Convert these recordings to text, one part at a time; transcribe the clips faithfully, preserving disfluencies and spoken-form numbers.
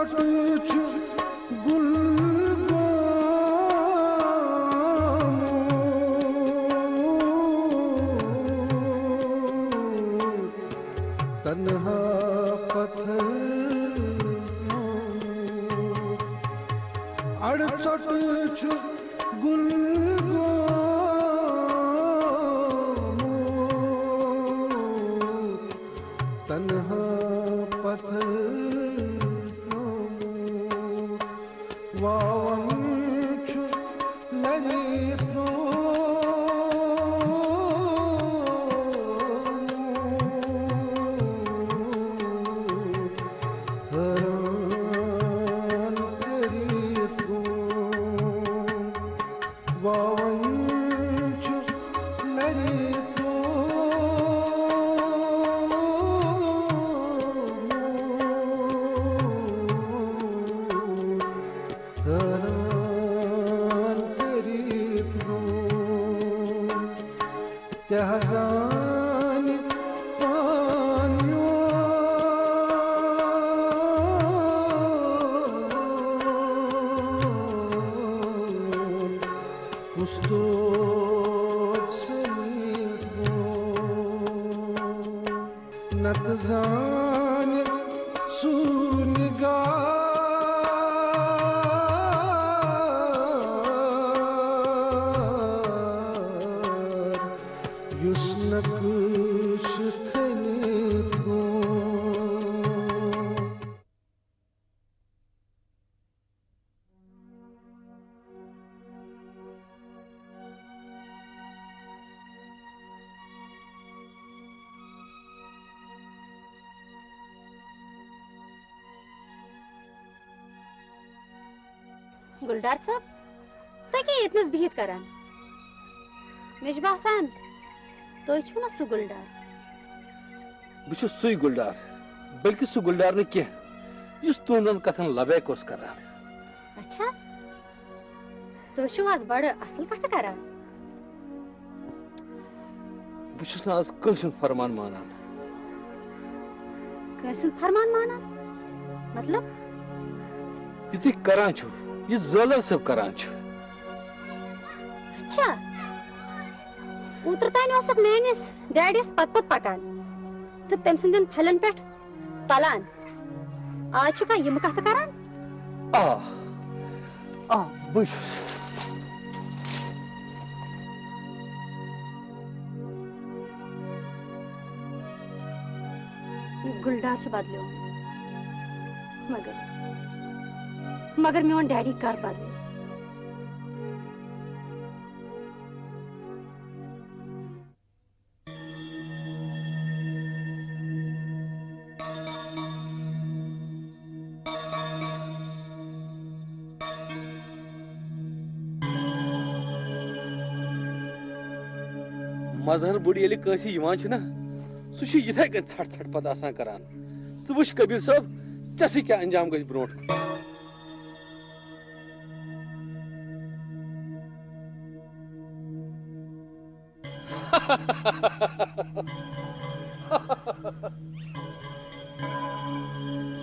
چھُ گُل گومُت، تنہا پتھر پیومُت۔ اڑٕ ژۄٹہٕ چھُ گُل گومُت، تنہا پتھر پیومُت۔ واوَن چھُ لَرِ ترٛوومُت، حٲران کٔرِتھ گوٚو۔ واوَن چھُ لَرِ ترٛوومُت، حٲران کٔرِتھ گوٚو۔ تہِ حظ زانہِ پان میون، کُس توتہِ سٔنِتھ گوٚو۔ نتہٕ زانہِ سُہ نِگار، یُس نقشہٕ کھٔنِتھ گوٚو۔ گُلڈار صٲب، تُہۍ کیٛاہ ییٚتنَس بِہِتھ کران؟ مےٚ چھُ باسان، تُہۍ چھِو نہ سُہ گُلڈار۔ بہٕ چھُس سُے گُلڈار، بلکہِ سُہ گُلڈار نہٕ کینٛہہ، یُس تُہنٛدٮ۪ن کتھن لبیک اوس کران۔ اچھا، تُہۍ چھِو آز بڑٕ اصل کتھٕ کران۔ بہٕ چھُس نہٕ آز کٲنٛسہِ ہُنٛد فرمان مانان۔ کٲنٛسہِ ہُنٛد فرمان مانان؟ مطلب؟ یہِ تُہۍ کران چھِو، یہِ زٲلَر صٲب کران چھُ۔ اچھا، اوترٕ تانۍ اوسُکھ میٲنِس ڈیڈیَس پتہٕ پتہٕ پکان تہٕ تٔمۍ سٕنٛدٮ۪ن پھلٮ۪ن پٮ۪ٹھ پلان۔ آز چھُکھا یِم کتھٕ کران؟ آ، آ، بہٕ چھُس۔ یہِ گُلڈار چھُ بدلیومُت، مگر، مگر میون ڈیڈی کر بدلہِ؟ مظہر بُڈ ییٚلہِ کٲنٛسہِ یِوان چھُ نا، سُہ چھُ یِتھے کٔنۍ ژھٹھ ژھٹھ پتہٕ آسان کران۔ ژٕ وٕچھ کبیر صٲب، ژےٚ سۭتۍ کیٛاہ انجام گژھِ برونٛٹھ کُن۔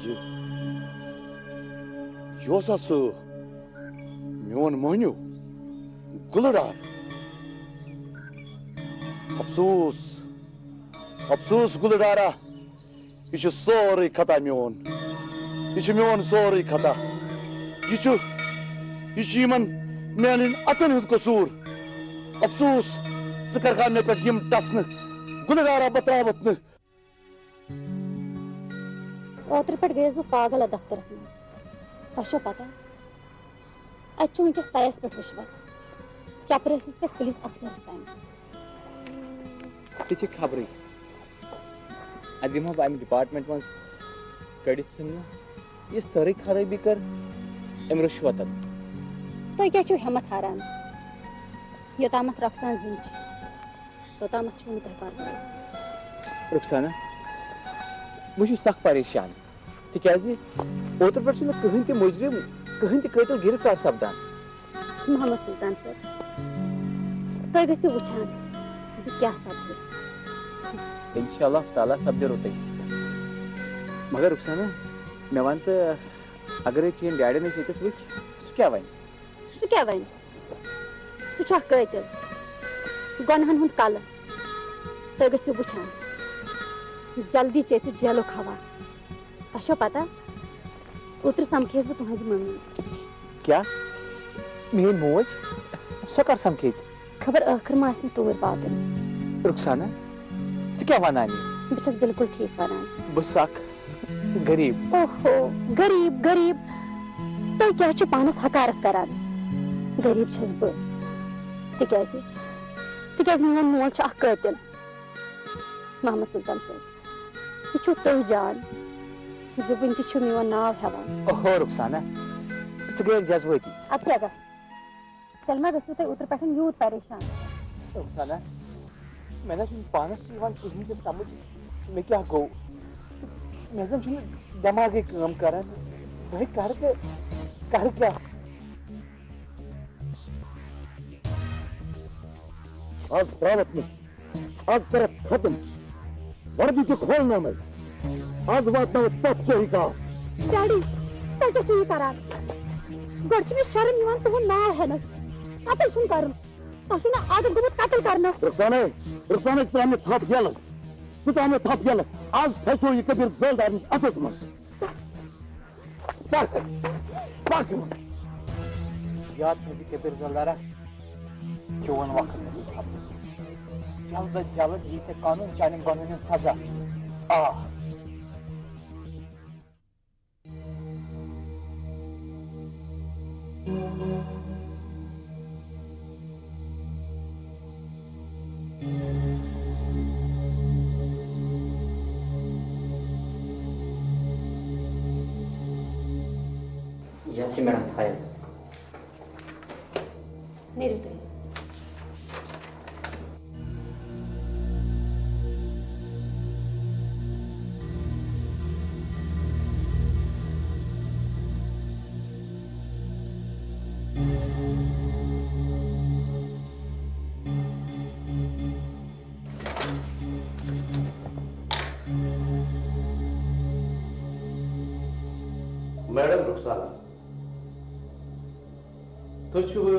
یہِ، یہِ اوسا سُہ میون موہنیو گُلہٕ ڈار؟ افسوس، افسوس گُلہٕ ڈارا۔ یہِ چھُ سورُے خطا میون۔ یہِ چھُ میون سورُے خطا۔ یہِ چھُ، یہِ چھُ یِمن میانٮ۪ن اَتھن ہُنٛد قصوٗر۔ افسوس، ژٕ کرکھا مےٚ پٮ۪ٹھ یِم ٹسنہٕ؟ گُلہٕ ڈارا، بہٕ ترٛاوَتھ نہٕ۔ اوترٕ پٮ۪ٹھ گٔیَس بہٕ پاگل اَتھ دفترس منٛز۔ تۄہہِ چھو پتہ؟ اَتہِ چھُ وٕنکیٚس طیَس پٮ۪ٹھ رِشوت۔ چپرٲسِس پٮ۪ٹھ پُلیٖس افسرس تام۔ تہِ چھِ خبرٕے۔ اَتہِ دِمہٕ ہا بہٕ اَمہِ ڈپارٹمنٹ منٛز کٔڑِتھ ژھٕننہٕ۔ یہِ سٲرٕے خرٲبی کٔر أمۍ رِشوتن۔ تُہۍ کیٛاہ چھِو ہٮ۪متھ ہاران؟ یوٚتامَتھ رۄخسان زِندٕ چھِ، توٚتامَتھ چھُو نہٕ تۄہہِ پَرواے۔ رُخسانا، بہٕ چھُس سخ پریشان۔ تِکیٛازِ اوترٕ پٮ۪ٹھ چھُنہٕ کٕہٕنۍ تہِ مُجرِم، کٕہٕنۍ تہِ قٲتِل گِرفتار سپدان۔ محمد سلطان صٲب، تُہۍ گٔژھِو وٕچھان زِ کیٛاہ سپدِ۔ انشاءاللہ تعالیٰ سپدِ رُتُے۔ مگر رُخسانا، مےٚ وَن تہٕ، اگرے چٲنۍ ڈیڈن أسۍ ییٚتٮ۪تھ وٕچھ، سُہ کیٛاہ وَنہِ؟ سُہ کیٛاہ وَنہِ؟ سُہ چھُ اکھ قٲتِل۔ گۄناہن ہُنٛد کلہٕ۔ تُہۍ گٔژھِو وٕچھان۔ جلدی چیٚیہِ سُہ جیلُک ہوا۔ تۄہہِ چھو پتہ، اوترٕ سمکھیس بہٕ تُہنٛزِ مٔمی۔ کیٛاہ؟ میٛٲنۍ موج؟ سۄ کر سمکھے ژےٚ؟ خبر ٲخٕر ما آسہِ مےٚ توٗرۍ واتُن۔ رُخسانا، ژٕ کیٛاہ ونان یہِ؟ بہٕ چھَس بِلکُل ٹھیٖک ونان۔ بہٕ چھُس اکھ غریٖب۔ اوہو، غریٖب، غریٖب۔ تُہۍ کیٛاہ چھِو پانس حقارت کران؟ غریٖب چھَس بہٕ۔ تِکیٛازِ؟ تِکیٛازِ میون مول چھُ اکھ قٲتِل۔ محمد سلطان صٲب، یہِ چھُو تُہۍ جان زِ وٕنہِ تہِ چھُ میون ناو ہٮ۪وان۔ اوہو رُخسانا، ژٕ گٔیَکھ جذبٲتی۔ اَدٕ کیٛاہ گژھِ؟ تیٚلہِ ما گٔژھِو تُہۍ اوترٕ پٮ۪ٹھ یوٗت پریشان؟ رُخسانا، مےٚ نہ چھُنہٕ پانَس تہِ یِوان کِہیٖنۍ تہِ سَمٕجھ، مےٚ کیٛاہ گوٚو؟ مےٚ زَن چھُنہٕ دٮ۪ماغٕے کٲم کَران۔ بہٕ کَرٕ تہٕ کَرٕ کیٛاہ؟ آز ترٛاوَتھ نہٕ۔ آز کَرَتھ ختم۔ وردی تہِ کھولنٲومَے۔ آز واتناوَتھ پَتھ کوہی کاہ۔ ڈیڈی، تُہۍ کیٛاہ چھِو یہِ کران؟ گۄڈٕ چھِ مےٚ شرم یِوان تُہُنٛد ناو ہٮ۪نَس۔ قتل چھُنہٕ کرُن۔ تۄہہِ چھُو نہ عادت گوٚمُت قتل کرنَس۔ رُخسانے، رُخسانے، ژٕ ترٛاو مےٚ تھپھ یَلہٕ۔ ژٕ ترٛاو مےٚ تھپھ یَلہٕ۔ آز پھسیو یہِ کبیٖر زٲلدار نِش اَتھَس منٛز۔ پکھ، پکھ۔ یاد تھٲوزِ کبیٖر زٲلدارا، چون وقت گژھِ سپدُن۔ جلد از جلد یی ژےٚ قانوٗن چانٮ۪ن گۄنہَن ہُنٛد سزا۔ آ۔ یَتھ چھِ میڈم فایل۔ نیٖرِو تُہۍ۔ میڈم رخسانہ، تُہۍ چھِوٕ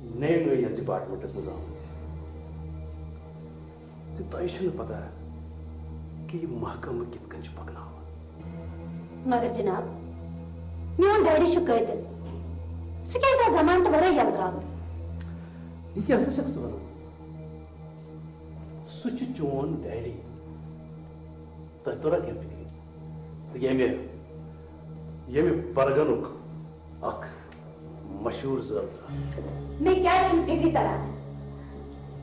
نٔے نٔے یتھ ڈپارٹمنٹس منٛز آمٕتۍ تہٕ تۄہہِ چھُنہٕ پتہ کہِ یہِ محکمہٕ کِتھ کٔنۍ چھُ پکناوُن۔ مگر جناب، میون ڈیڈی چھُ قٲتل۔ سُہ کیٛازِ درٛاو ضمانتہٕ ورٲے یلہٕ ترٛاونہٕ؟ یہِ کیٛاہ سا چھکھ ژٕ ونان؟ سُہ چھُ چون ڈیڈی۔ تۄہہِ توٚرا کینٛہہ فِکرِ؟ تہٕ ییٚمہِ، ییٚمہِ پرگنُک اکھ مشہوٗر زٲوۍ۔ مےٚ کیٛازِ چھُنہٕ فِکرِ تران؟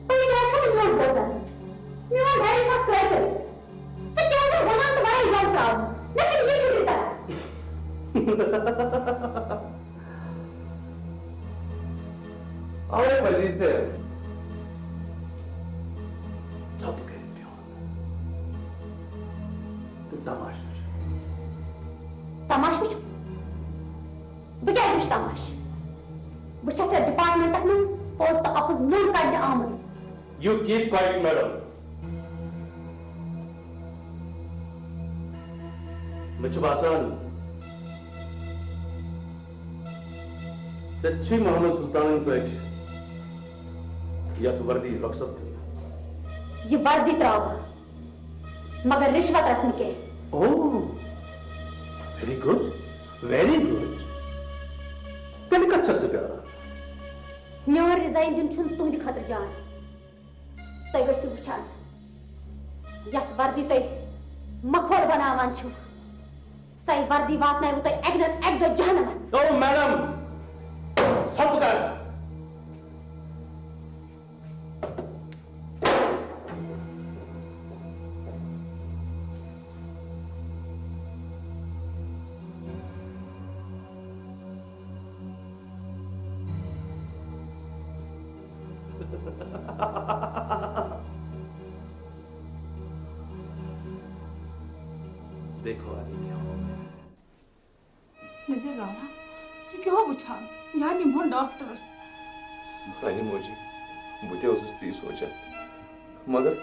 تُہۍ کیٛازِ چھِو نہٕ میون بوزان؟ میون ڈیڈی چھُ اکھ قٲتل۔ ژٕ کیٛازِ چھُکھ ونان تہٕ ورٲے یَلہٕ ترٛاوُن؟ مےٚ چھُنہٕ یہِ فِکرِ تران۔ اوے پزی ژےٚ ژھۄپہٕ کٔرِتھ بِہُن تہٕ تماشہٕ وٕچھُن۔ تماشہٕ وٕچھُن؟ بہٕ کیٛازِ وٕچھٕ تماشہٕ؟ بہٕ چھَس یَتھ ڈپارٹمنٹس منٛز پوٚز تہٕ اَپُز نوٚن کڑنہِ آمٕژ۔ You keep quiet, madam. مےٚ چھُ باسان، ژےٚ چھُے محمد سلطانٕنۍ پٲٹھۍ یتھ وردی رۄخصت کٔرمٕژ۔ یہِ وردی ترٛاوٕ بہٕ، مگر رِشوت رٹہٕ نہٕ کینٛہہ۔ Oh, very good, very good. تیٚلہِ کتھ چھکھ ژٕ پیاران؟ میون رِزاین دیُن چھُنہٕ تُہنٛدِ خٲطرٕ جان۔ تُہۍ ٲسِو وٕچھان، یَتھ وردی تُہۍ ماحول بناوان چھِو، سۄے وردی واتناوٕ تۄہہِ اَکہِ نَتہٕ اَکہِ دۄہ جہنمس۔ او میڈم، ژھۄپہٕ کر۔ دیکھو آگے کیا ہوگا۔ نذیر رانا، ژٕ کیٛاہ وٕچھان؟ یا نِمہون ڈاکٹرس۔ میانہِ موجی، بہٕ تہِ اوسُس تی سونچان۔ مگر،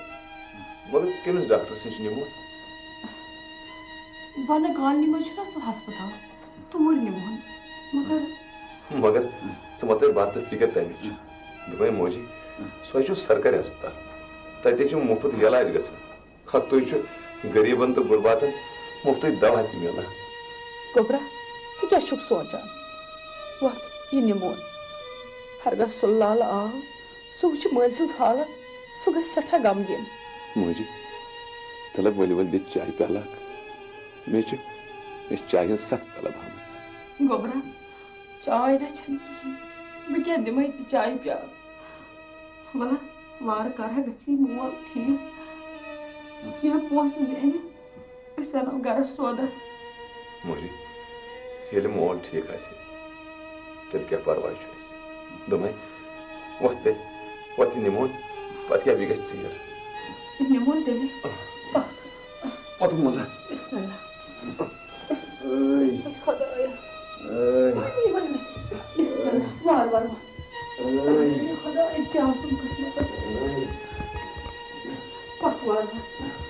مگر کٔمِس ڈاکٹرس نِش نِمون؟ بۄنہٕ کالنی منٛز چھُنہ سُہ ہسپتال؟ توٗرۍ نِمون، مگر مگر ژٕ مہ تھٲے بَتہٕ تہٕ فِکر تَمِچ۔ دوٚپمَے موجی، سُہ حظ چھُ سرکٲرۍ ہسپتال، تَتہِ چھُ مُفت علاج گژھان۔ ہا، تُہۍ چھِو غریٖبن تہٕ غُرباتن مُفتٕے دوا تہِ میلان۔ گوٚبرا، ژٕ کیٛاہ چھُکھ سونٛچان؟ وۄتھ، یہِ نِمون۔ ہرگاہ سُہ لالہٕ آو، سُہ وٕچھِ مٲلۍ سٕنٛز حالت، سُہ گژھِ سٮ۪ٹھاہ غمگیٖن۔ موجی، تلہٕ ؤلۍ ؤلۍ دِ چایہِ پیالہٕ اکھ۔ مےٚ چھِ، مےٚ چھِ چایہِ ہٕنٛز سخ طلب آمٕژ۔ گوٚبرا، چاے نہ چھَنہٕ کِہیٖنۍ۔ بہٕ کیٛاہ دِمَے ژےٚ چایہِ پیالہٕ؟ وَلہٕ، وارٕ کارٕ ہا گژھِ یہِ مول ٹھیٖک۔ کینٛہہ پونٛسہٕ زینہِ، أسۍ اَنو گَرَس سودا۔ موجی، ییٚلہِ مول ٹھیٖک آسہِ، تیٚلہِ کیٛاہ پَرواے چھُ اَسہِ؟ دوٚپمَے، وۄتھ تیٚلہِ، وۄتھ یہِ نِمون، پَتہٕ کیٛاہ بیٚیہِ گژھِ ژیر؟ نِمون تیٚلہِ۔ پَکھ۔ پَتہٕ مولہ۔ بسم اللہ۔ ٲے۔ خۄدایا۔ ٲے۔ بسم اللہ۔ وارٕ وارٕ وَتھ۔ ٲے۔ خۄدایا، کیٛاہ اوسُم قٕسمَتَس؟ ٲے۔ پَکھ وارٕ وارٕ۔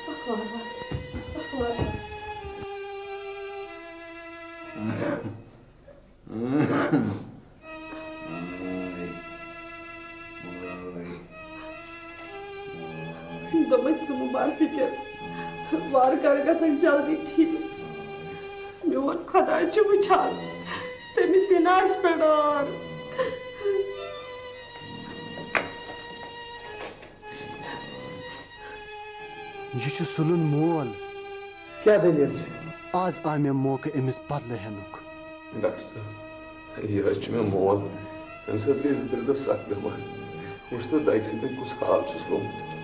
پَکھ وارٕ وارٕ۔ پَکھ وارٕ وارٕ۔ دوٚپمَے، ژٕ مہٕ بَر فِکر، وارٕ کارٕ گژھکھ جلدی ٹھیٖک۔ میون خۄداے چھُ وٕچھان، تٔمِس یی نہٕ اَسہِ پٮ۪ٹھ ڈار۔ یہِ چھُ سُلُن مول۔ کیٛاہ دٔلیٖل چھِ؟ آز آو مےٚ موقعہٕ أمِس بدلہٕ ہٮ۪نُک۔ ڈاکٹر صٲب، یہِ حظ چھُ مےٚ مول۔ أمِس حظ گٔے زٕ ترٛےٚ دۄہ سخ بٮ۪مار۔ وٕچھ تہٕ دَگہِ سۭتۍ کُس حال چھُس گوٚمُت۔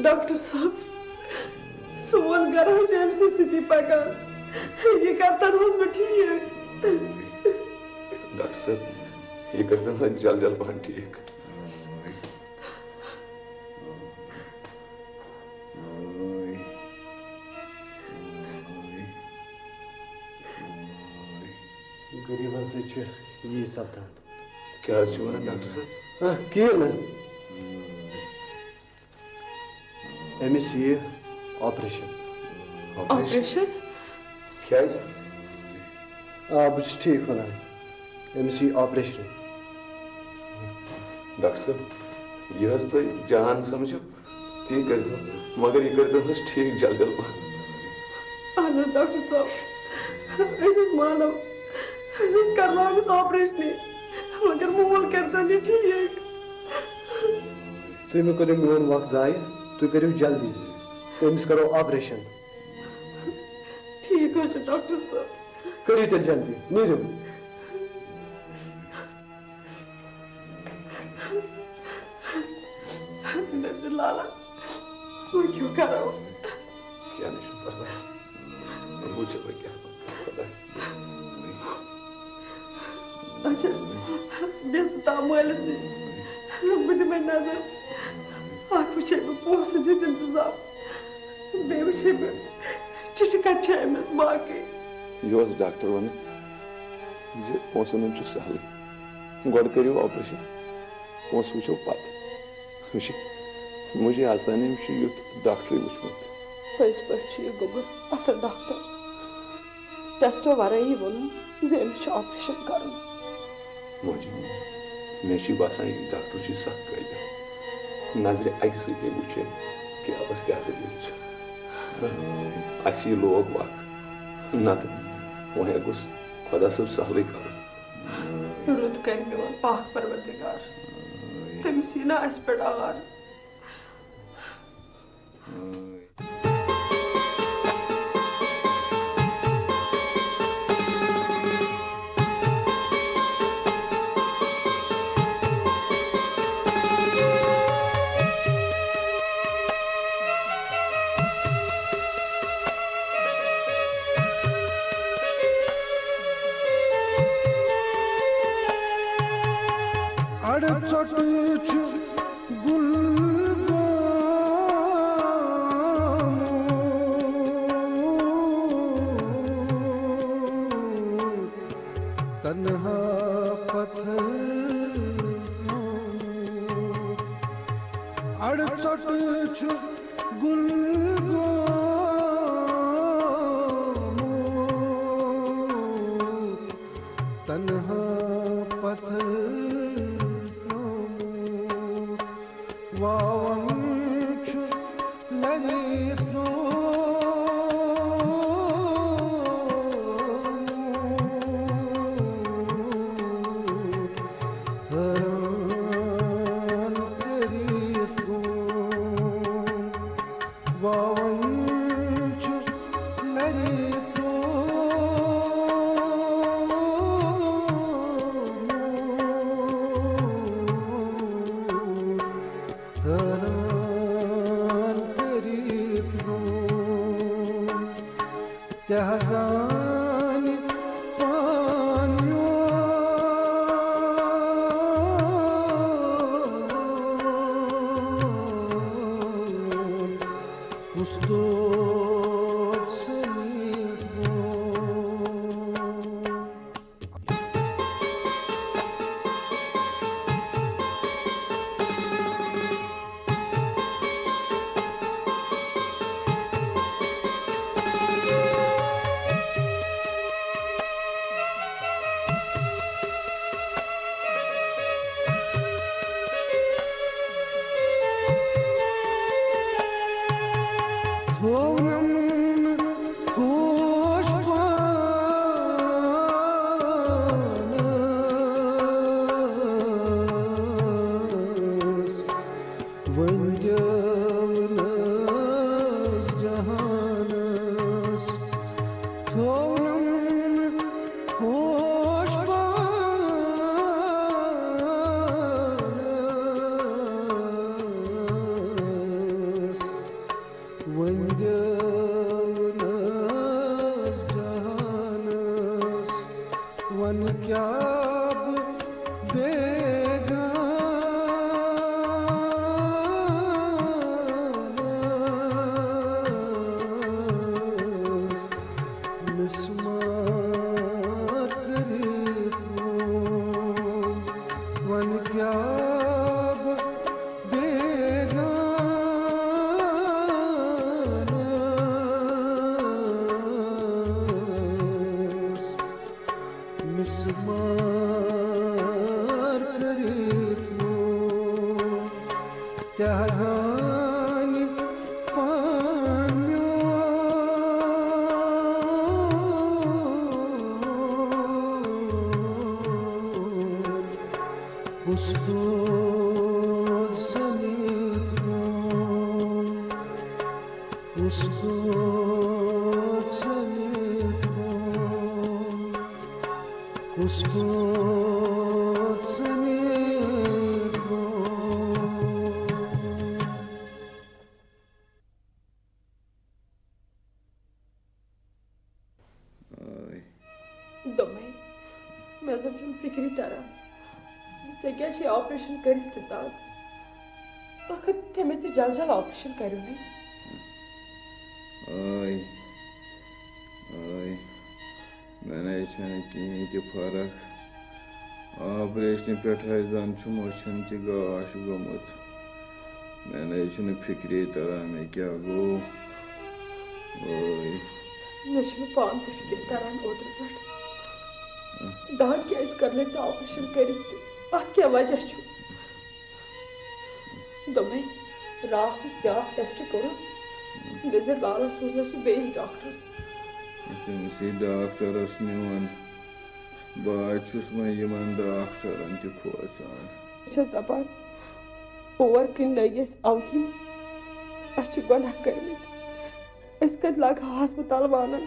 ڈاکٹر صٲب، سون گرٕ حظ چھُ أمۍ سٕنٛدِ سۭتی پکان۔ یہِ کر تن حظ مےٚ ٹھیٖک۔ ڈاکٹر صٲب، یہِ کٔرۍتن حظ جل جل پہن ٹھیٖک۔ غریٖبَن سۭتۍ چھُ یی سپدان۔ کیٛاہ حظ چھُ وَنان ڈاکٹر صٲب؟ ہاں، کِہیٖنۍ نہٕ۔ أمِس یِیہِ آپریشن۔ آپریشن؟ کیٛازِ؟ آ، بہٕ چھُس ٹھیٖک وَنان۔ أمِس یِیہِ آپریشن۔ ڈاکٹر صٲب، یہِ حظ تُہۍ جان سمجھِو، تی کٔرۍتو، مگر یہِ کٔرۍتو حظ ٹھیٖک جلد جلد پہن۔ اہن حظ ڈاکٹر صٲب، أسۍ حظ مانو، أسۍ حظ کرناوو أمِس آپریشنٕے، مگر مول کٔرۍتو یہِ ٹھیٖک۔ تُہۍ مہٕ کٔرِو میون وقت ضایع، تُہۍ کٔرِو جلدی، أمِس کرو آپریشن۔ ٹھیٖک حظ چھُ ڈاکٹر صٲب۔ کٔرِو تیٚلہِ جلدی، نیٖرِو۔ نندٕ لالا، وۄنۍ کیٛاہ کرو؟ کینٛہہ نہٕ چھُنہٕ پرواے۔ وۄنۍ وٕچھو وۄنۍ کیٛاہ بنہِ۔ خۄداے۔ اچھا، بیٚہہ ژٕ تام مٲلِس نِش۔ بہٕ دِمے نظر۔ اکھ وٕچھے بہٕ پونٛسہٕ دیُت انتظام۔ بیٚیہِ وٕچھے بہٕ چِٹھِ کتہِ چھےٚ أمِس باقٕے۔ یہِ اوس ڈاکٹر ونان زِ پونٛسن ہُنٛد چھُ سہلٕے۔ گۄڈٕ کٔرِو آپریشن، پونٛسہٕ وٕچھو پتہٕ۔ وٕچھ، مجھے آز تام چھُ یُتھ ڈاکٹرٕے وٕچھمُت۔ پٔزۍ پٲٹھۍ چھُ یہِ گوٚبُر اصل ڈاکٹر۔ ٹیسٹو ورٲیی ووٚنُن زِ أمِس چھُ آپریشن کرُن۔ موجی، مےٚ چھُ باسان، یہِ ڈاکٹر چھُ سخ قٲبِل۔ نظرِ اکہِ سۭتی وٕچھِ أمۍ کہِ اَپَز کیٛاہ دٔلیٖل چھِ۔ اَسہِ یہِ لوگ وق، نتہٕ وۄنۍ گوٚژھ خۄدا صٲب سہلٕے کرُن۔ رُت کرِ میون پاک پروردگار، تٔمِس یی نہٕ اَسہِ پٮ۪ٹھ عار۔ اڑٕ ژۄٹہٕ چھُ گُل گومُت، تنہا پتھر گومُت۔ اڑٕ ژۄٹہٕ چھُ گُل گومُت۔ پتھر پیومُت، واوان چھُ لرِ ترٛوومُت۔ حٲران کٔرِتھ گوٚو۔ واوان چھُ لرِ ترٛوومُت۔ حٲران کٔرِتھ گوٚو۔ تہِ حظ زانہِ پان میون، کُس توت سٔنِتھ گوٚو۔ تھوونم خۄش پانس، وۄنۍ گیونس جہانس۔ تھوونم خۄش پانس، وۄنۍ گیونس جہانس۔ وۄنۍ کیٛاہ بہٕ بیگانس، مسمار کٔرِتھ ووٚن۔ وۄنۍ کیٛاہ بہٕ بیگانس، مسمار کٔرِتھ ووٚن۔ تہِ حظ زانہِ پان میون، کُس توت سٔنِتھ گوٚو، کُس توت سٔنِتھ گوٚو، کُس توت سٔنِتھ گوٚو۔ آے۔ دوٚپمَے، مےٚ زَن چھُنہٕ فِکرِ تَران زِ ژےٚ کیٛاہ چھے آپریشن کٔرِتھ تہِ دگ۔ ٲخٕر تٔمۍ ژےٚ جل جل آپریشن کٔرِو نے۔ آے، آے، مےٚ نَے چھَنہٕ کِہیٖنۍ تہِ فرق۔ آپریشنہِ پٮ۪ٹھ آسہِ زَن چھُ مٔچھَن تہِ گاش گوٚمُت۔ مےٚ نَے چھُنہٕ فِکرے تَران مےٚ کیٛاہ گوٚو۔ وٲے۔ مےٚ چھُنہٕ پانہٕ تہِ فِکر تَران اوترٕ پٮ۪ٹھ۔ دَگ کیٛازِ کٔر مےٚ ژےٚ آپریشن کٔرِتھ تہِ؟ اَتھ کیٛاہ وجہ چھُ؟ دوٚپمَے، راتھ یُس بیٛاکھ ٹیسٹ کوٚرُتھ، نذیر لالَن سوٗز مےٚ سُہ بیٚیِس ڈاکٹرَس۔ تٔمِسٕے ڈاکٹرَس نیوٗن۔ بہٕ حظ چھُس وۄنۍ یِمَن ڈاکٹرَن تہِ کھوژان۔ بہٕ چھَس دَپان، اور کِنۍ لٔگۍ أسۍ اَوٕ کِنۍ، اَسہِ چھِ گۄناہ کٔرمٕتۍ۔ أسۍ کَتہِ لاگہو ہسپتال وانن؟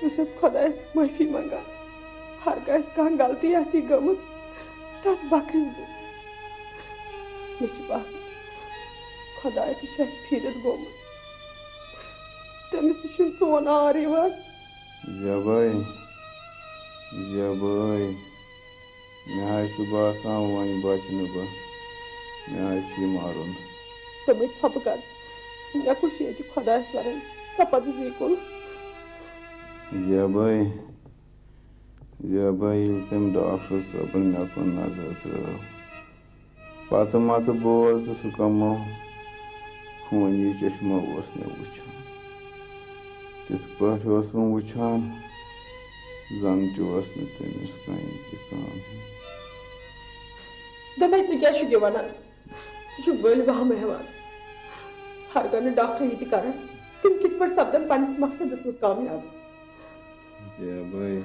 بہٕ چھَس خۄدایَس معٲفی منٛگان، ہر کٲنٛسہِ کانٛہہ غلطی آسہِ گٔمٕژ، تَتھ بخش دِ۔ مےٚ چھُ باسان، خۄداے تہِ چھُ اَسہِ پھیٖرِتھ گوٚمُت، تٔمِس تہِ چھُنہٕ سون عار یِوان۔ زیبٲے، زیبٲے۔ مےٚ حظ چھُ باسان، وۄنۍ بچہٕ نہٕ بہٕ، مےٚ حظ چھُ یہِ مَرُن۔ تِمَے ژھۄپہٕ کر، مےٚ کُس چھُ ییٚتہِ خۄدایَس وَرٲے، ژےٚ پَتہٕ بیٚیہِ کُن۔ زیبٲے، زیبٲے، ییٚلہِ تٔمۍ ڈاکٹر صٲبَن مےٚ کُن نظر ترٲو، پتہٕ متہٕ بوز تہٕ سُہ کمو خوٗنی چشمو اوس مےٚ وٕچھان۔ تِتھ پٲٹھۍ اوسُم وٕچھان، زَن تہِ اوس نہٕ تٔمِس کانٛہہ انتقام ہیوٚن۔ دوٚپمَے، ژٕ کیٛاہ چھُکھ یہِ وَنان؟ ژٕ چھُکھ ؤلۍ وَہمہٕ ہٮ۪وان۔ ہر کانٛہہ ڈاکٹر یہِ تہِ کران، تِم کِتھ پٲٹھۍ سپدن پننِس مقصدس منٛز کامیاب؟ زیبٲے،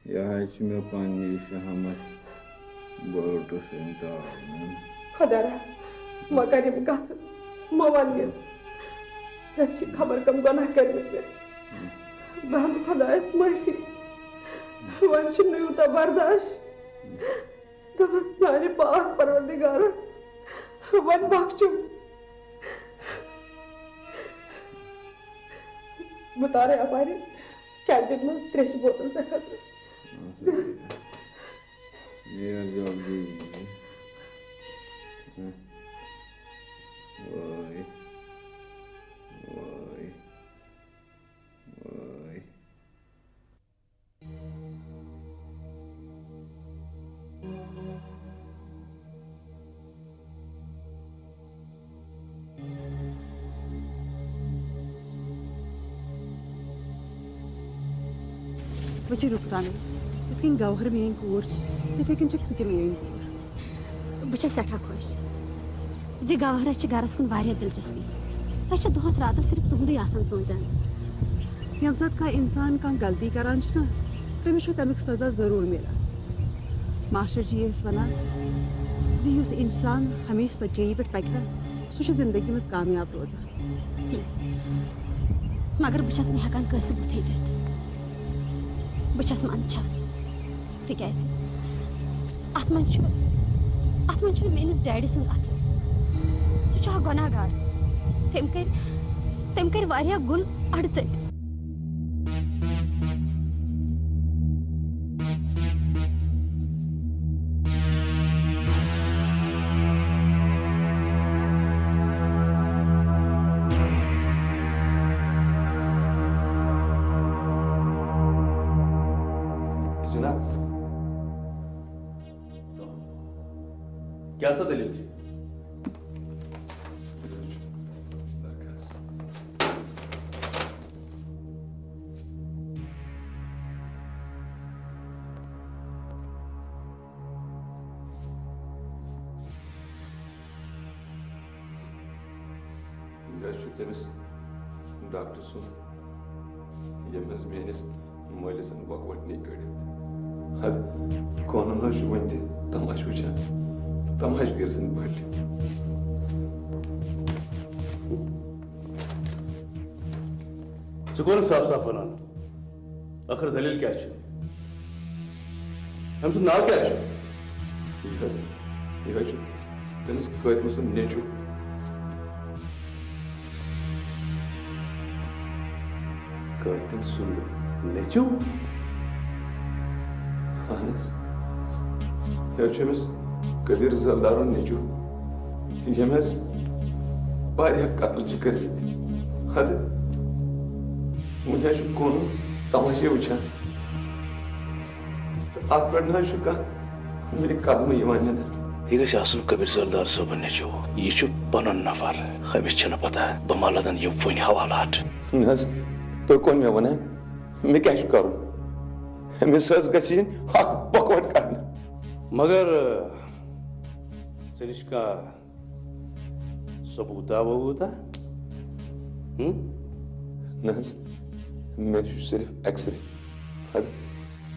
یہِ حظ چھِ مےٚ پننہِ شہمت بٲٹُس أمۍ ترٛاونَن۔ خۄدا را، مہ کر یِم کتھٕ، مہ وَن یِم۔ مےٚ چھِ خبر کم گۄناہ کٔرمٕتۍ مےٚ۔ بہٕ ہٮ۪مہٕ خۄدایس معٲفی۔ وۄنۍ چھُم نہٕ یوٗتاہ برداش۔ دوٚپمَس، میانہِ پاک پروردگارا، وۄنۍ بخشِم۔ بہٕ تارے اپارِ کینٹین منٛز تریشہِ بوتل ژےٚ خٲطرٕ۔ اچھا، ٹھیٖک۔ یہِ حظ جلدی یہِ۔ وٲے، وٲے، وٲے۔ وٕچھ رُخسانہ، یِتھ کٔنۍ گوہر میٲنۍ کوٗر چھِ، تِتھے کٔنۍ چھَکھ ژٕ تہِ میٲنۍ کوٗر۔ بہٕ چھَس سٮ۪ٹھاہ خۄش زِ گوہرس چھِ گرس کُن واریاہ دلچسپی۔ سۄ چھےٚ دۄہس راتس صرف تُہُنٛدُے آسان سونٛچان۔ ییٚمہِ ساتہٕ کانٛہہ انسان کانٛہہ غلطی کران چھُ نا، تٔمِس چھُ تمیُک سزا ضروٗر میلان۔ ماسٹر جی ٲسۍ ونان زِ یُس انسان ہمیشہٕ سچٲیی پٮ۪ٹھ پکہِ نا، سُہ چھُ زندگی منٛز کامیاب روزان۔ مگر بہٕ چھَس نہٕ ہٮ۪کان کٲنٛسہِ بُتھے دِتھ۔ بہٕ چھَس منٛدچھان۔ تِکیٛازِ اَتھ منٛز چھُ، اَتھ منٛز چھُنہٕ میٲنِس ڈیڈی سُنٛد اَتھٕ۔ سُہ چھُ اکھ گۄناہ گار۔ تٔمۍ کٔرۍ، تٔمۍ کٔرۍ واریاہ گُن اَڈٕژٔٹۍ۔ جناب، کیٛاہ سا دٔلیٖل چھِ؟ یہِ حظ چھُ تٔمِس ڈاکٹر سُنٛد، ییٚمۍ حظ میٲنِس مٲلِس بۄکہٕ وَٹنٕے کٔڑِتھ۔ حد، قونوٗن حظ چھُ وۄنۍ تہِ تماشہٕ وٕچھان تہٕ تماشہٕ گٔر سٕنٛدۍ پٲٹھۍ۔ ژٕ کوٚر صاف صاف وَنان؟ ٲخٕر دٔلیٖل کیٛاہ چھِ؟ أمۍ سُنٛد ناو کیٛاہ چھُ؟ یہِ حظ، یہِ حظ چھُ تٔمِس قٲتلہٕ سُنٛد نیٚچوٗ۔ قٲتِل سُنٛد نیٚچوٗ؟ اَہَن حظ۔ یہِ حظ چھُ أمِس کبیٖر زردارُن نیٚچوٗ، ییٚمۍ حظ واریاہ قتل چھِ کٔرمٕتۍ۔ حد، وۄنۍ حظ چھُ قونوٗن تماشے وٕچھان۔ تہٕ اَتھ پٮ۪ٹھ نہ حظ چھُ کانٛہہ مےٚ قدمٕے یِوان نِنہٕ۔ یہِ گژھِ آسُن کبیٖر سردار صٲبُن نیٚچوٗ۔ یہِ چھُ پنُن نفر۔ أمِس چھَنہٕ پتہ بہٕ ما لدن یہِ وٕنۍ حوالات۔ نہ حظ، تُہۍ کون مےٚ وَنان؟ مےٚ کیٛاہ چھُ کَرُن؟ أمِس حظ گژھِ یِنۍ حق بۄکہٕ وَٹہِ کَڑنہٕ۔ مگر، ژےٚ نِش کانٛہہ ثبوٗتا وبوٗتا؟ ہُم؟ نہ حظ، مےٚ چھُ صرف ایکس رے۔ حد،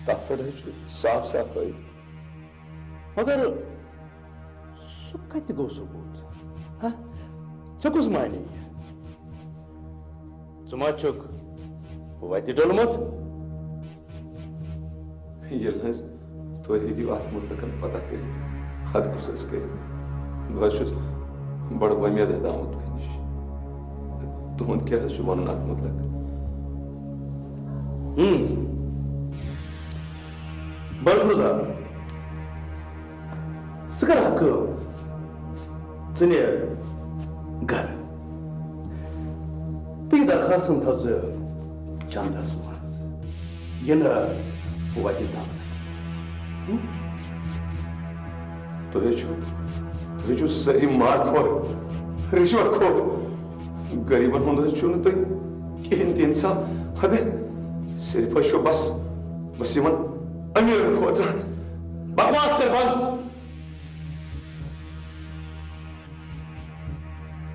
تَتھ پٮ۪ٹھ حظ چھُ صاف صاف ہٲوِتھ۔ مگر سُہ کَتہِ گوٚو ثبوٗت؟ ہا؟ ژےٚ کُس معنی یہِ؟ ژٕ ما چھُکھ وَتہِ ڈوٚلمُت؟ ییٚلہِ حظ تُہۍ ہیٚکِو اَتھ مُتعلِق پَتہ کٔرِتھ، حد کُس حظ کٔرِو؟ بہٕ حظ چھُس بَڑٕ وۄمید ہیٚتھ آمُت تۄہہِ نِش۔ تُہُنٛد کیٛاہ حظ چھُ وَنُن اَتھ مُتعلِق؟ ہُم۔ بَڑٕ رُدار۔ ژٕ کر اکھ کٲم، ژٕ نیر گرٕ۔ تہٕ یہِ درخواست ژھٕن تھاو ژٕ چندس منٛز۔ یہِ نہٕ وتہِ تام۔ ہُم؟ تُہۍ حظ چھِو، تُہۍ حظ چھِو سٲری مار خور، رِشوت خور۔ غریٖبن ہُنٛد حظ چھُو نہٕ تُہۍ کِہیٖنۍ تہِ اِنصاف۔ حدٕ صرف حظ چھُو بس بس یِمن امیٖرن کھوژان۔ بکواس کر بند۔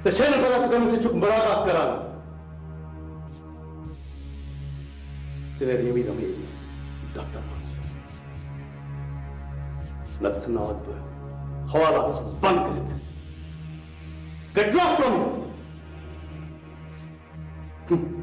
ژےٚ چھے نہٕ پتہ ژٕ کٔمِس سۭتۍ چھُکھ مُلاقات کران۔ ژٕ نیرِ ییٚمی دۄہ ییٚتہِ دفتر منٛز۔ نتہٕ ژھٕنناوتھ بہٕ حوالاتس منٛز بند کٔرِتھ۔ Get lost from here.